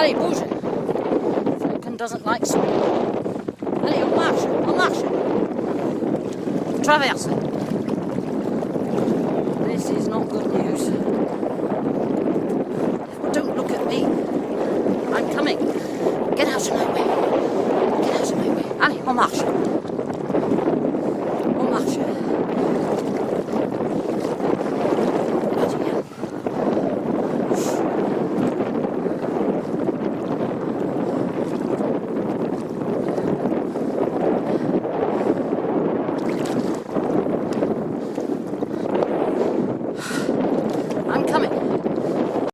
Allez, bouge. Falcon doesn't like swimming. Allez, on marche, on marche. Traverse. This is not good news.